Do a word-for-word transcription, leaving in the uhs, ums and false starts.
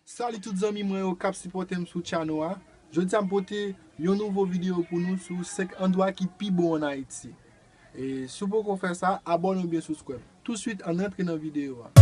Salut tout zanmi mwen yo k ap sipòte m sou channel a. Jodi a m pote yon nouvo videyo pou nou sou senk andwa ki pi bon ann Ayiti. E si w poko fè sa, abòne oubyen subscribe. Touswit, ann antre nan videyo a.